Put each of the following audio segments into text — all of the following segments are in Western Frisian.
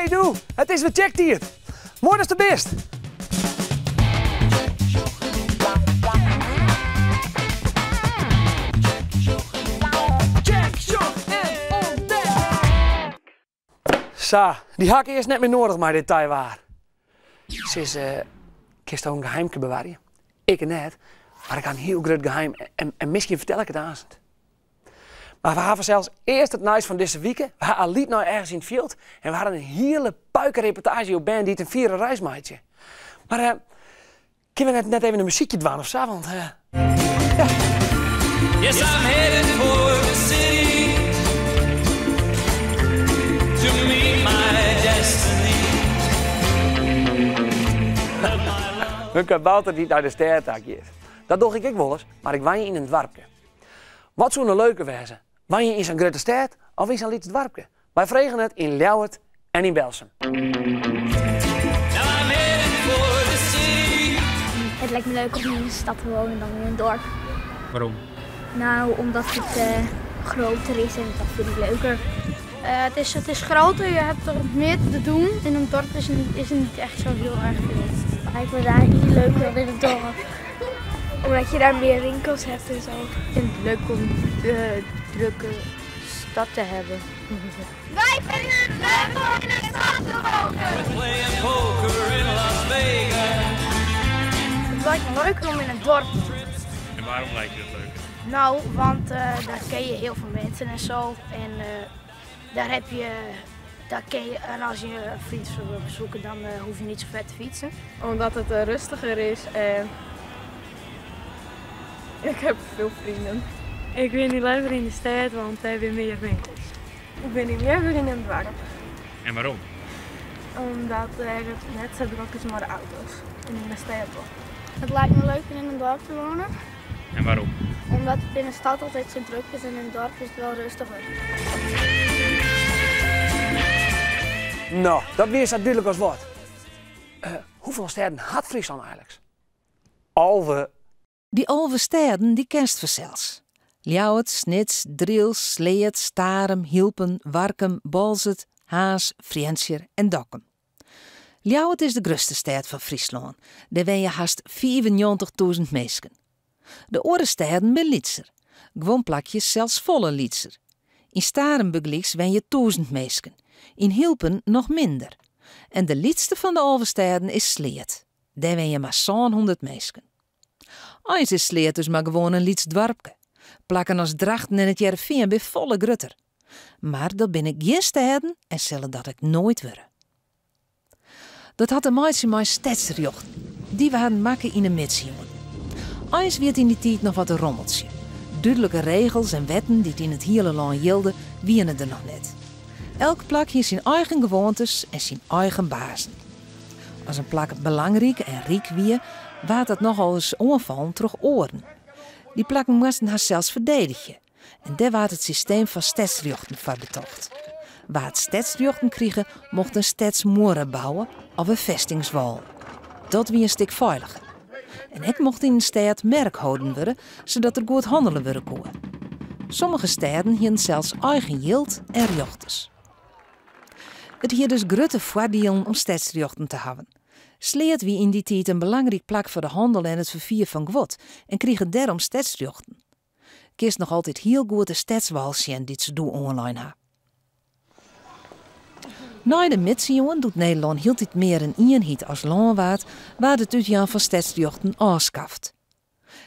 Hey doe, it is wer Tsjektiid. Moai datst der bist. Tsjek, sjoch en ûntdek! Sa, dy ha ik earst net mear noadich mei dit teiwaar. Sis, kinsto in geheimke bewarje? Ik net, mar ik ha in hiel grut geheim en miskien fertel ik it aansend. Mar we ha fansels earst it nijs fan dizze wike. We ha Alyt nei ergens yn it fjild en we ha in hiele puike reportaazje oer bern dy't in fiere reis meitsje. Mar uh, kinne we net, net even in muzykje dwaan of sa? Want, uh, ja. Yes, I'm headed for the city to meet my destiny. Een kabouter dy't nei de stêd ta giet. Dat doch ik ek wolris, mar ik wenje yn in doarpke. Wat soe no leuker wêze, wenje yn sa'n grutte stêd of yn sa'n lyts doarpke? Wy fregen it yn Ljouwert en yn Belsum. Het lijkt me leuker om in een stad te wonen dan in een dorp. Waarom? Nou, omdat het uh, groter is en dat vind ik leuker. Uh, het, is, het is groter, je hebt er meer te doen. In een dorp is het niet, is het niet echt zo heel erg veel. Het lijkt me daar iets leuker dan in het dorp. Omdat je daar meer winkels hebt en zo. Ik vind het leuk om de drukke stad te hebben. Wij vinden het leuk om in de stad te wonen. Playing poker in Las Vegas. Het lijkt me leuker om in een dorp te wonen. En waarom lijkt je dat leuk? Nou, want uh, daar ken je heel veel mensen en zo. En uh, daar heb je, daar ken je, en als je een vriend wil bezoeken, dan uh, hoef je niet zo ver te fietsen. Omdat het rustiger is en ik heb veel vrienden. Ik bin leaver yn de stêd, want dêr binne mear winkels. Ik bin leaver yn in doarp. En waarom? Omdat it net sa drok is mei de auto's en yn de stêd wol. Het lijkt me leuker in een dorp te wonen. En waarom? Omdat het in de stad altijd zo druk is en in het dorp is het wel rustiger. No, dat wie sa dúdlik as wat. Uh, hoefolle stêden hat Fryslân eigenlik? 11. Dy 11 stêden dy kenst fansels. Ljouwert, Snits, Drylts, Sleat, Starum, Hylpen, Warkum, Boalsert, Harns, Frjentsjer en Dokkum. Ljouwert is de grutste stêd fan Fryslân. Dêr wenje hast 95.000 minsken. De oare stêden binne lytser. Guon plakjes sels folle lytser. Yn Starum bygelyks wenje 1000 minsken. Yn Hylpen noch minder. En de lytste fan de 11 stêden is Sleat. Dêr wenje mar 700 minsken. Eins is Sleat dus mar gewoan in lyts doarpke. Plakken as Drachten en It Hearrenfean binne folle grutter. Mar dat binne gjin stêden en sille dat ek noait wurde. Dat hat te meitsjen mei stedsrjochten. Dy waarden makke yn 'e midsiuwen. Eins wie it yn dy tiid noch wat in rommeltsje. Dúdlike regels en wetten dy't yn it hiele lân jilde, wiene der noch net. Elk plak hie syn eigen gewoantes en syn eigen bazen. As in plak belangryk en ryk wie, waard dat nochal ris oanfallen troch oaren. Dy plakken moasten harsels ferdedigje en dêr waard it systeem fan stedsrjochten foar betocht. Wa't stedsrjochten krige, mocht in stedsmuorre bouwe of in festingswâl. Dat wie in stik feiliger. En ek mocht yn in stêd merk holden wurde, sadat der goed hannele wurde koe. Sommige stêden hienen sels eigen jild en rjochters. It hie dus grutte foardielen om stedsrjochten te hawwen. Sleat wie yn dy tiid in belangryk plak foar de hannel en it ferfier fan guod en krige dêrom stedsrjochten. Kinst noch altyd hiel goed de stedswâl sjen dy't se doe oanlein ha. Nei de midsiuwen, doe't Nederlân hieltyd mear in ienheid as lân waard, waard it útjaan fan stedsrjochten ôfskaft.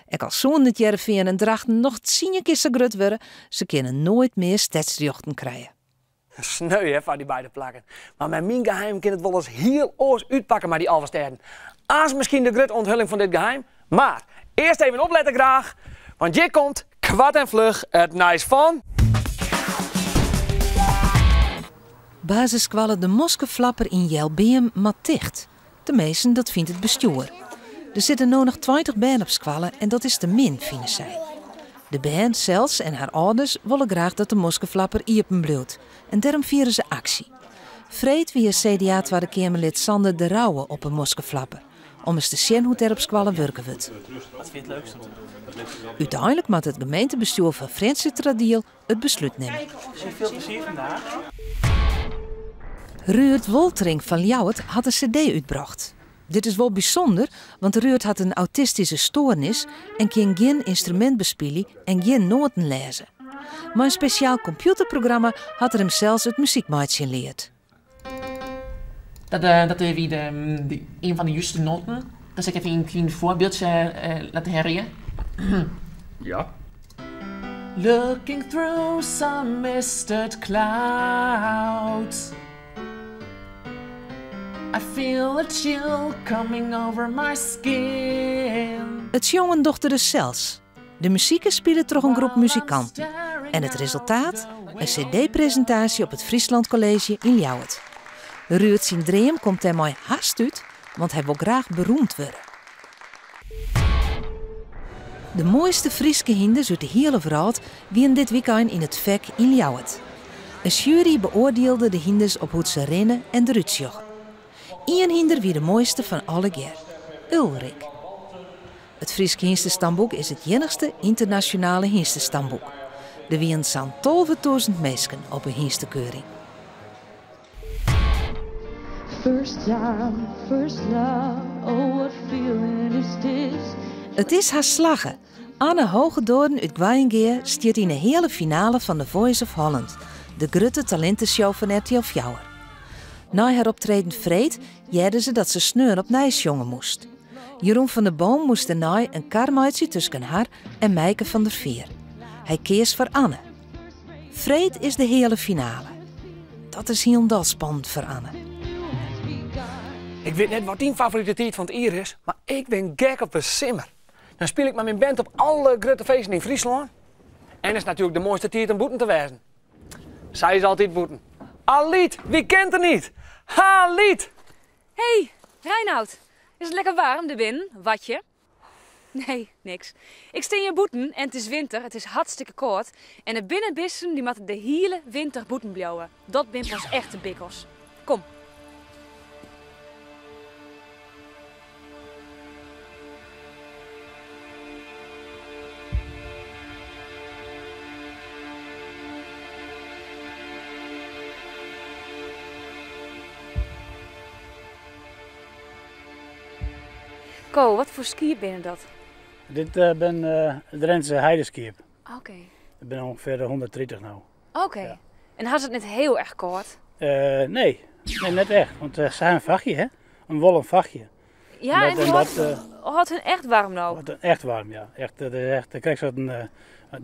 Ek al soenen It Hearrenfean en Drachten noch tsien kear sa grut wurde, se kinne noait mear stedsrjochten krije. Sneu hè, foar dy beide plakken. Mar mei myn geheim kin it wolris hiel oars útpakke mei dy 11 stêden. Aanst miskien de grutte ûnthulling fan dit geheim. Mar earst even oplette graach, want hjir komt koart en fluch it nijs fan. Basisskoalle De Moskeflapper yn Jelbeam moat ticht. Teminsten, dat fynt it bestjoer. Der sitte no noch 20 bern op skoalle en dat is te min, fine sy. De bern sels en har âlders wolle graach dat De Moskeflapper iepen bliuwt en dêrom fiere se aksje. Freed wie CDA-Twadde Keamerlid Sander de Rouwe op 'e Moskeflapper om ris te sjen hoe't dêr op skoalle wurke wurdt. Uteinlik moat it gemeentebestjoer fan Frjentsjerteradiel it beslút nimme. Ruurd Woltering fan Ljouwert hat in cd útbrocht. Dit is wol bysûnder, want Ruurd hat in autistyske stoarnis en kin gjin ynstrumint bespylje en gjin noaten lêze. Mei in spesjaal kompjûterprogramma hat er himsels it muzykmeitsjen leard. Dat, eh, dat wie de, de, een fan de juste noaten. Dan sil ik even in klein foarbyldsje litte hearre. Ja. Looking through some misted clouds. I feel a chill coming over my skin. It sjongen docht er dus sels. De muzyk is spile troch in groep muzikanten. En it resultaat? In cd-presintaasje op it Friesland College yn Ljouwert. Ruurd syn dream komt dêrmei hast út, want hy wol graach beroemd wurde. De moaiste Fryske hynders út de hiele wrâld wienen dit wykein yn it Fek yn Ljouwert. In sjuery beoardielde de hynders op hoe't se rinne en derút sjogge. Ien hynder wie de moaiste fan allegear, Ulrik. It Frysk Hynstestamboek is it iennichste ynternasjonale hynstestamboek. Der wienen sa'n 12.000 minsken op 'e hynstekeuring. First time, first love, oh what feeling is this? It is har slagge. Anne Hoogendoorn út Goaiïngea stiet yn 'e heale finale fan The Voice of Holland, de grutte talinteshow fan RTL 4. Nei har optreden freed hearde se dat se sneon opnij sjonge moast. Jeroen van der Boom moast dêrnei in kar meitsje tusken har en Meike van der Veer. Hy keas foar Anne. Freed is de heale finale. Dat is hielendal spannend foar Anne. Ik wit net wat dyn favorite tiid fan it jier is, mar ik bin gek op de simmer. Dan spyl ik mei myn band op alle grutte feesten yn Fryslân. En is natuerlik de moaiste tiid om bûten te wêzen. Sy is altyd bûten. Alyt, wie kent har net? Alyt! Hey, Reinoud. Is it lekker waarm dêr binnen? Watje? Nee, niks. Ik stean hjir bûten en it is winter, it is hartstikke kâld. En de binnenbisten dy moatte de hiele winter bûten bliuwe. Dat binne pas echte bikkels. Kom. Ko, wat foar skiep binne dat? Dit uh, binne uh, Drentse heideskiep. Oké. Okay. Der binne ûngefear 130 no. Oké. Okay. Ja. En ha se it net hiel erch kâld? Uh, nee. nee, net echt. Want se ha in vachtje, hè? In wollen vachtje. Ja, en, en dat, hâldt hun echt waarm no? Hâldt echt waarm, ja. Echt, dat is echt, dan krijg je een,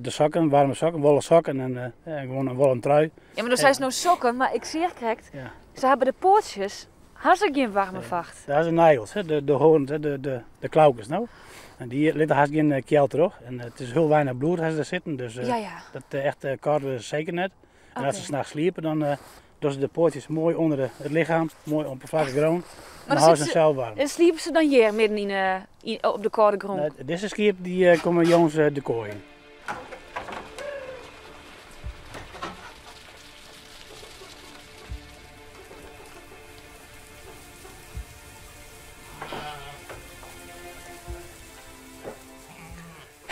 de sokken, waarme sokken, wollen sokken en, en gewoan in wollen trui. Ja, mar do seist no sokken, mar ik seach krekt, ja. se hawwe de poatsjes Ha se gjin waarme facht? Dat is de nagels, de, de hoorns, de, de, de klaukes no. En dy litte hast gjin kjeld troch. En it is hiel weinich bloed ha se der sitten, dus ja, ja. dat echt kâld wurde se seker net. En as se nachts sliepe, dan dogge se de poatsjes moai ûnder de, it lichem, moai op 'e flakke grûn. En dan hâlde se himsels waarm. En sliepe se dan hjir midden yn, yn, op de kâlde grûn? Nee, dizze skiep dy komme jûns de koai yn.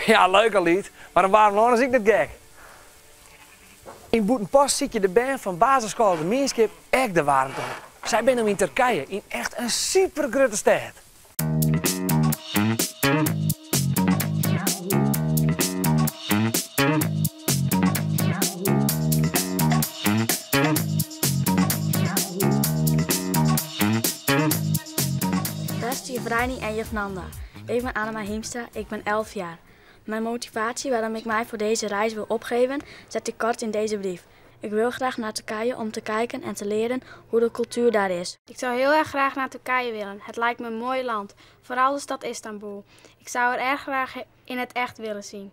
Ja, leuk Alyt, mar in waarm lân is ek net gek. Yn Bûtenpost sykje de bern fan basisskoalle De Mienskip ek de waarmte op. Sy binne no yn Turkije, yn echt in supergrutte stêd. Beste juf Reiny en juf Nanda, ik ben Annema Hiemstra, ik ben 11 jaar. Mijn motivatie waarom ik mij voor deze reis wil opgeven, zet ik kort in deze brief. Ik wil graag naar Turkije om te kijken en te leren hoe de cultuur daar is. Ik zou heel erg graag naar Turkije willen. Het lijkt me een mooi land, vooral de stad Istanbul. Ik zou er erg graag in het echt willen zien.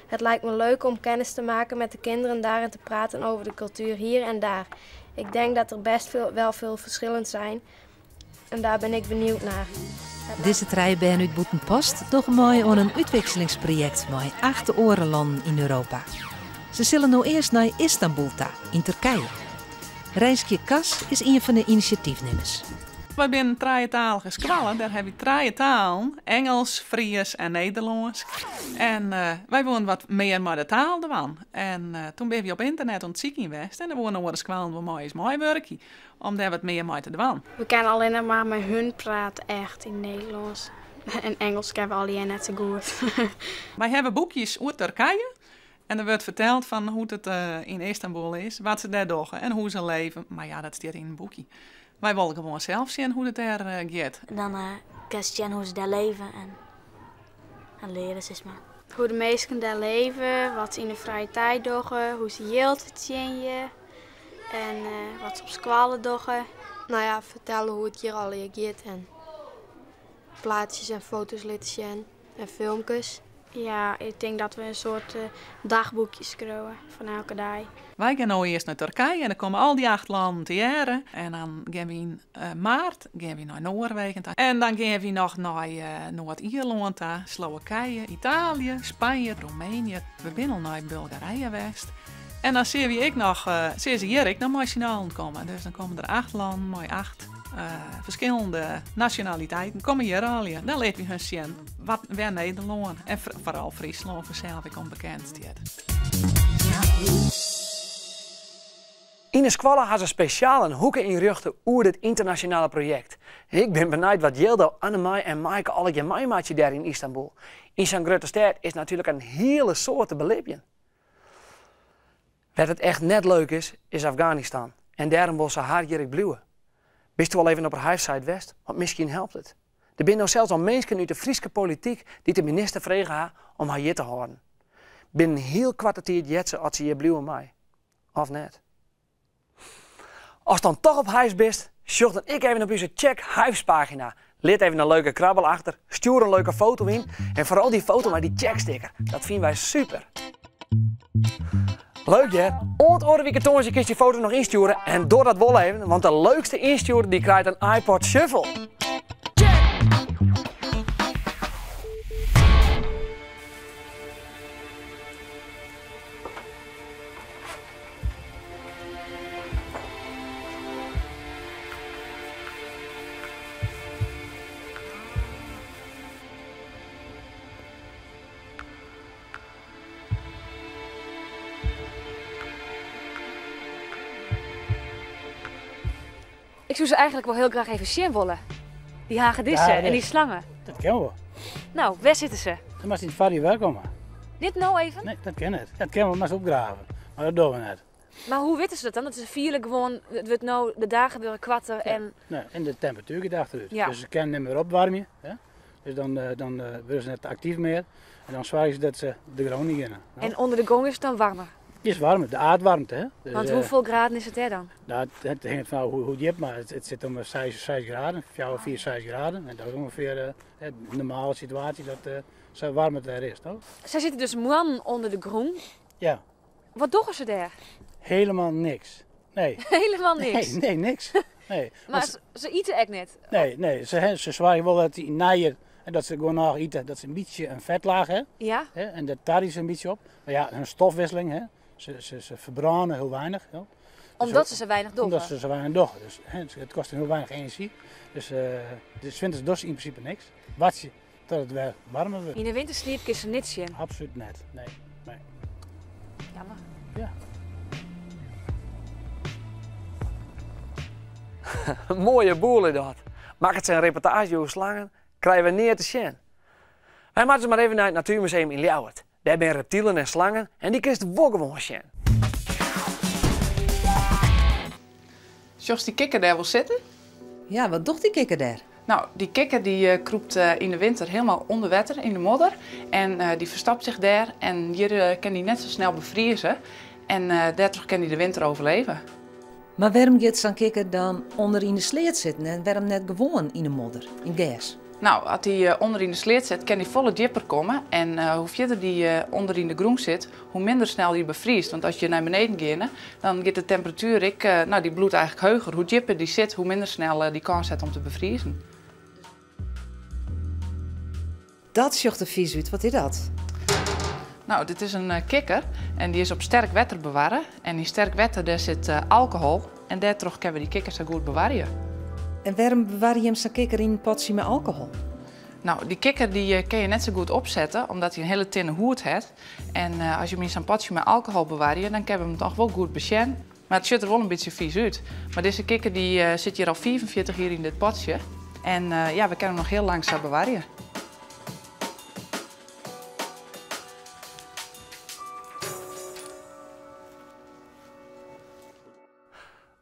Het lijkt me leuk om kennis te maken met de kinderen daar en te praten over de cultuur hier en daar. Ik denk dat er best veel, wel veel verschillen zijn en daar ben ik benieuwd naar. Dizze trije bern út Bûtenpost dogge mei oan in útwikselingsprojekt mei acht oare lannen yn Europa. Se sille no earst nei Istanbul ta, yn Turkije. Reiskje Kas is ien fan de inisjatyfnimmers. Wy binne in trijetalige skoalle, dêr hawwe wy trije talen, Ingelsk, Frysk en Nederlânsk. En wy woene wat mear mei de taal dwaan. En toen binne wy op ynternet oan it sykjen west en der woene oare skoallen wol mei ús meiwurkje om dêr wat mear mei te dwaan. We kinne allinnich mar mei hun prate echt yn Nederlânsk en Ingelsk kinne we allegear net sa goed. Wy hawwe boekjes oer Turkije en der wurdt ferteld fan hoe't it yn Istanbul is, wat se dêr dogge en hoe se leve. Mar ja, dat stiet yn in boekje. Wy wolle gewoan sels sjen hoe't it dêr giet. Dan kinst sjen hoe se dêr leve en leare sis mar. Hoe de minsken dêr leve, wat se yn de frije tijd dogge, hoe se jild fertsjinje en wat se op skoalle dogge. No ja, fertelle hoe it hjir allegear giet en plaatsjes en foto's litte sjen en filmkes. Ja, ik tink dat we in soart dagboekje skriuwe fan elke dei. Wy gean no earst nei Turkije en dan komme al dy acht lannen tegearre. En dan gean wy yn maart gean wy nei Noarwegen ta. En dan gean wy noch nei Noard-Ierlân ta, Slowakije, Italië, Spanje, Roemenië. We binne al nei Bulgarije west. En dan sille wy ek noch, sille se hjir ek noch mei syn allen komme. Dus dan komme der acht lannen mei acht ferskillende nasjonaliteiten komme hjir allegear. Dan litte wy hun sjen wat wêr Nederlân en foaral Fryslân fansels ek om bekend stiet. Yn 'e skoalle ha se spesjaal in hoeke ynrjochte oer dit ynternasjonale projekt. Ik bin benijd wat Jildo, Annemai en Maaike allegear meimeitsje dêr yn Istanbul. Yn sa'n grutte stêd is natuerlik in hiele soad te belibjen. Wêr't it echt net leuk is, is Afganistan. En dêrom wol Sahar hjir ek bliuwe. Bisto al even op har Hyves-site west? Want miskien helpt it. Der binne no sels al minsken út de Fryske polityk dy't de minister frege ha om har hjir te hâlden. Binnen hiel koarte tiid heart se oft se hjir bliuwe mei. Of net. Ast dan toch op Hyves bist, sjoch dan ek even op ús Check Hyves-pagina. Lit even in leuke krabbel achter, stjoer in leuke foto yn en foaral dy foto mei dy checksticker. Dat fine wy super. Leuk hear. Oant oare wike tongersdei kinst dy foto noch ynstjoere en doch dat wol even, want de leukste ynstjoerder dy krijt in iPod Shuffle. Ik soe se eigenlik wol hiel graach even sjen wolle. Dy hagedissen en dy slangen. Dat kin wol. No, wêr sitte se? Dan moatst yn it foarjier wer komme. Net no even? Nee, dat kin net. Dat kin wol, moatst opgrave. Mar dat dogge we net. Mar hoe witte se dat dan? Dat se fiele gewoan, it wurdt no, de dagen wurde koarter en... Nee, en de temperatuer giet achterút. Ja. Dus se kinne net mear opwaarmje. Hè? Dus dan, eh, dan eh, wurde se net aktyf mear. En dan soargje se dat se de grûn yn geane. No. En ûnder de grûn is it dan waarmer? Is waarmer, de aardwarmte. Hè? Dus, Want hoefolle graden is it dêr dan? Nou, it hinget fan hoe, hoe djip, mar it, it sit om 6, 6 graden, 4, 4, 6 graden. En dat is ûngefear de normale situaasje dat sa waarm it dêr is, toch? Sy sitte dus moannen ûnder de grûn. Ja. Wat dogge se dêr? Helemaal niks. Nee. Helemaal niks? Nee, nee niks. Nee. Mar se, se ite ek net? Nee, nee. Se, se soargje wol dat dy nijer en dat se gewoan noch ite, dat se in bytsje in fetlaach ha. Ja. Hè, en dat tarje se in bytsje op. Mar ja, hun stofwisseling, hè, se, se, se ferbrâne hiel weinich. Hè. Dus Omdat se sa weinich dogge? Omdat se sa weinich dogge. Dus hè, it kostet hiel weinich enerzjy. Dus, uh, dus winters dogge se yn prinsipe niks. Wachtsje tot it wer waarmer wurdt. Yn de wintersliep kinst se net sjen? Absolút net, nee. nee. Jammer. Ja. Moaie boel is dat. Makket se in reportaazje oer slangen, krije we neat te sjen. Wy moatte mar even nei it Natuermuseum yn Ljouwert. Dêr binne reptilen en slangen en dy kinst wol gewoan sjen. Sjochst dy kikker dêr wol sitten? Ja, wat docht dy kikker dêr? No, dy kikker dy eh, krûpt eh, yn de winter hielendal ûnder wetter yn de modder en eh, dy ferstopt sich dêr en hjir kin dy net sa snel befrieze en dêrtroch kin dy de winter overleve. Mar wêrom giet sa'n kikker dan ûnder yn de sleat sitten en wêrom net gewoan yn de modder, yn it gers? No, as dy ûnder yn de sleat sit, kin dy folle djipper komme en hoe fierder dy ûnder yn de grûn sit, hoe minder snel dy befriest. Want as je nei beneden geane, dan giet de temperatuer ek, no, dy bliuwt eigentlik heger. Hoe djipper dy sit, hoe minder snel dy kâns hat om te bevriezen. Dat sjocht der fys út, wat is dat? No, dit is in kikker en dy is op sterk wetter bewarre. En yn sterk wetter dêr sit alkohol en dêrtroch kinne we dy kikker sa goed bewarje. En wêrom bewarje jim sa'n kikker yn in potsje mei alkohol? No, dy kikker dy kin je net sa goed opsette, omdat hy in hiele tinne hûd hat. En as je him yn sa'n potsje mei alkohol bewarje, dan kinne we him noch wol goed besjen. Mar it sjocht der wol in bytsje fiis út. Mar dizze kikker dy sit hjir al 45 jier yn dit potsje. En ja, we kinne him noch hiel lang sa bewarje.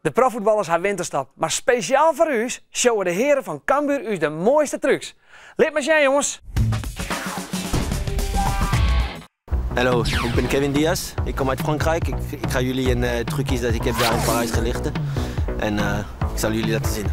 De proffuotballers ha winterstop, mar spesjaal foar ús showe de heren fan Cambuur ús de moaiste trucs. Lit mar sjen jonges! Hallo, ik ben Kevin Diaz. Ik kom uit Frankrijk. Ik, ik ga jullie een uh, trucjes dat ik heb daar in Parijs gelichten. En uh, ik zal jullie laten zien.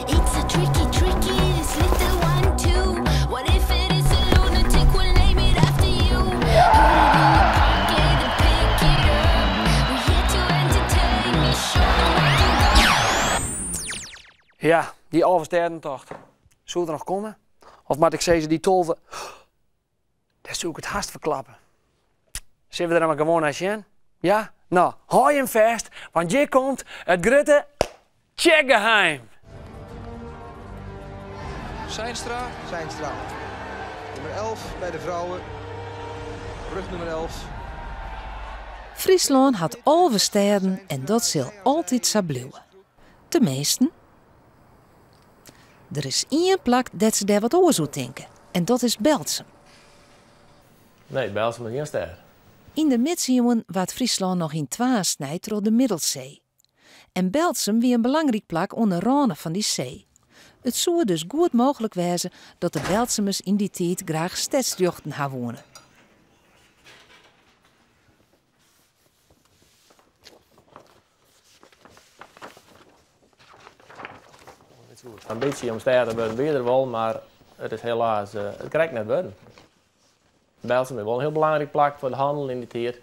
It's a tricky, tricky, this little one too. What if it is a lunatic? We'll name it after you. Put it in your pocket and pick it up. We're here to entertain. You show them what you got. Ja, dy Alvestêdentocht. Soe er noch komme? Of moat ik sizze dy 12? Dêr soe ik it hast ferklappe. Sille we der dan mar gewoan nei sjen? Ja? No, hâld jim fêst, want hjir komt it grutte checkgeheim! Seinstra. Seinstra. Nummer 11 by de froulju. Rugnummer 11. Fryslân hat 11 stêden en dat sil altyd sa bliuwe. Teminsten, der is ien plak dêr't se dêr wat oars oer tinke en dat is Berltsum. Nee, Berltsum is gjin stêd. Yn de midsiuwen waard Fryslân noch yn twaen snijd troch de Middelsee. En Berltsum wie in belangryk plak oan de râne fan dy see. It soe dus goed mooglik wêze dat de Berltsumers yn dy tiid graach stedsrjochten ha woene. Ambysje om stêd te wurden wie der wol, mar it is helaas it krekt net wurden. Berltsum is wol in hiel belangryk plak foar de hannel yn dy tiid.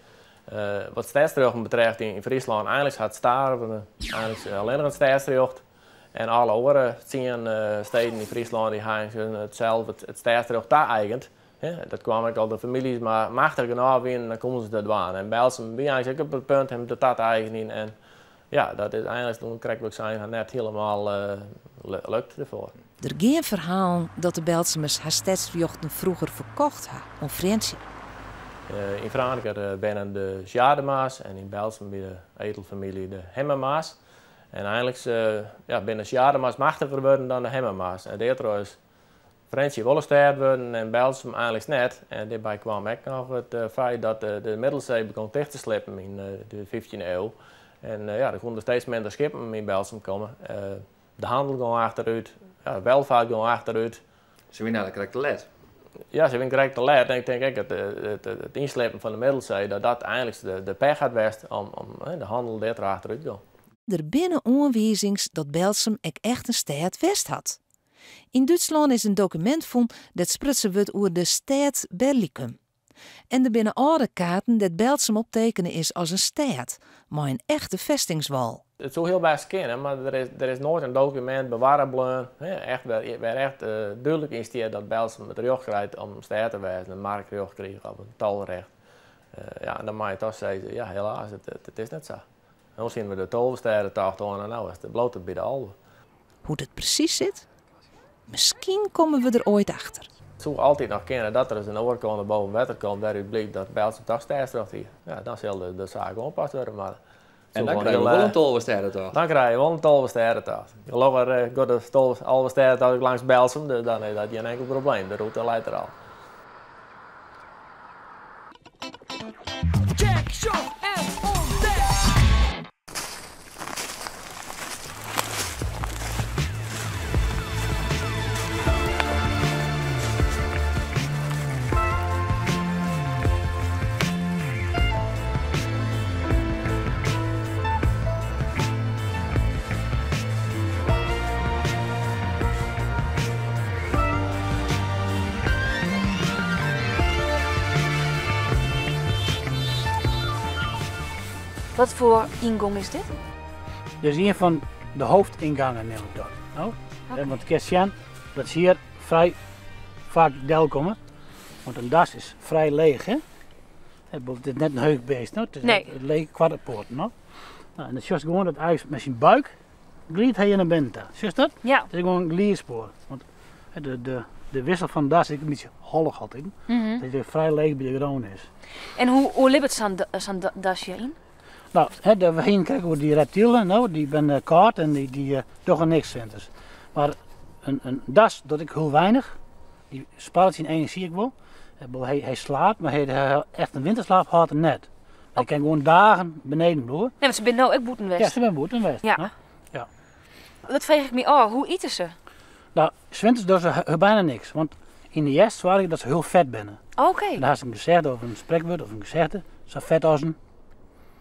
Wat stêdsrjochten betreft yn Fryslân, einliks hat Starum einliks allinnich it stêdsrjocht en alle oare tsien steden yn Fryslân dy ha itselde it stêdsrjocht taeigend. Dat kwam ek al de famyljes mar machtich genôch wienen, dan koenen se dat dwaan. En Berltsum wie eins ek op it punt him dat ta te eigenjen en ja, dat is einliks toen krekt wat ik sein ha net hielemaal lukt derfoar. Der gean ferhalen dat de Berltsumers har stedsrjochten froeger ferkocht ha oan Frjentsjer. Yn Franeker binne de Sjaardema's en yn Berltsum by de edelfamylje de Hemmema's. En einliks ja, binne de Sjaardema's machtiger wurden dan de Hemmema's. En dêrtroch is Frjentsjer wol in stêd wurden en Berltsum einliks net. En dêrby kwam ek noch it feit dat de Middelsee begûn ticht te slippen yn de fyftjinde iuw. En ja, der koene der steeds minder skippen yn Berltsum komme. De hannel gong achterút, ja, de welvaart gong achterút. Se wiene eigentlik krekt te let. Ja, se wiene krekt te let. En ik tink ek dat it ynslippen fan de Middelsee, dat dat einliks de pech hat west om de hannel dêrtroch achterút gong. Der binne oanwizings dat Berltsum ek echt in stêd west hat. Yn Dútslân is in dokumint fûn dêr't sprutsen wurdt oer de stêd Berlicum. En der binne âlde kaarten dêr't Berltsum op tekene is as in stêd, mei in echte festingswal. It soe hiel bêst kinne, mar der is noait in dokumint bewarre bleaun, echt, wêr echt dúdlik yn stiet dat Berltsum it rjocht krijt om in stêd te wêzen, in markrjocht krige of in tolrecht. Ja, en dan moatte je toch sizze, ja helaas, it is net sa. No tsjinje we de tolvestêdetocht oan en no is it bliuwt it by de 11. Hoe't it presys sit? Miskien komme we der oait achter. It soe altyd noch kinne dat der ris in oarkonde boven wetter komt wêrút blykt dat Berltsum toch stêdsrjocht hie. Ja, dan sil de saak oanpast wurde, mar En dan krije we wol in tolvestêdetocht. Dan krije we wol in tolvestêdetocht. Gelokkich giet de alvestêdetocht ek langs Berltsum, dus dan is dat gjin inkel probleem. De rûte leit der al. Check, sjoch en ûntdek! Wat foar yngong is dit? Dit is ien fan de hoofdingangen, neam ik dat. No? Okay. Want kinst sjen dat se hjir frij faak delkomme. Want in das is frij leech. Hè? Het is net in heech beest, no? It is nee. leech kwa de poaten. No? Nou, en dan sjochst gewoan dat eigenlijk met zijn buik gliidt hy nei binnen ta. Sjochst dat? Ja. Het is gewoon een gliedspoor. Want de wissel van de das is een beetje hollig altijd. Dat het vrij leeg bij de grond is. En hoe libbet zo'n dasje in? Nou, hè, we gingen kijken hoe die reptielen, nou, die ben koud en die doen niks winters. Maar een das dat ik heel weinig, die spaart zijn energie ook wel. Hij slaapt, maar hij echt een winterslaap houdt hij net. Hij kan gewoon dagen beneden blijven. Nee, want ze zijn nou ook boetenwest. Ja, ze zijn boetenwest. Ja. No? Ja. Dat vraag ik me af, hoe eten ze? Nou, 's winters doen ze bijna niks, want in de jest zorg ik dat ze heel vet zijn. En daar is een gezegde of een spreekwoord of een gezegde, zo vet als een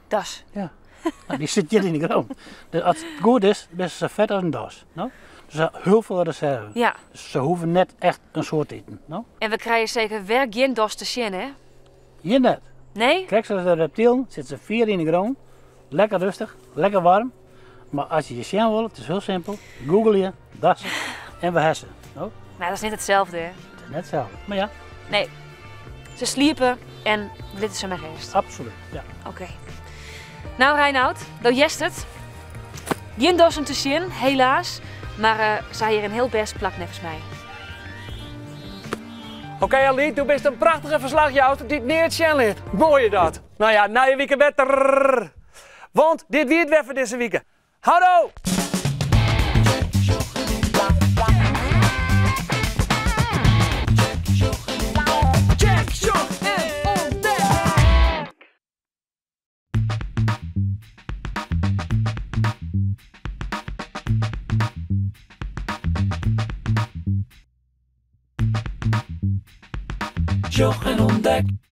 das. Ja. Nou, die zit hier in de grond. Dus als het goed is, ben ze zo vet als een das. No? Dus ze hebben heel veel reserve. Ja. Dus ze hoeven net echt een soort te eten. No? En we krijgen zeker weer geen das te zien, hè? Hier net. Nee? Kijk, zoals de reptielen zitten ze 4 in de grond. Lekker rustig, lekker warm. Maar als je je zien wil, het is heel simpel. Google je, das en we hessen. No? Nou, dat is niet hetzelfde, hè? Het is net hetzelfde, maar ja. Nee. Ze sliepen en dit is er maar eerst. Absoluut, ja. Oké. Nou, Reinoud, dat jest het. Geen dossen te zien, helaas. Maar zij hier een heel best plak, volgens mij. Oké, Ali, du bist een prachtige verslagjouwer die het neer het ligt. Mooi dat. Nou ja, na je weekend beter. Want dit wie het weer voor deze week. Houdoe! Check, sjoch en ontdek! Sjoch en ontdek.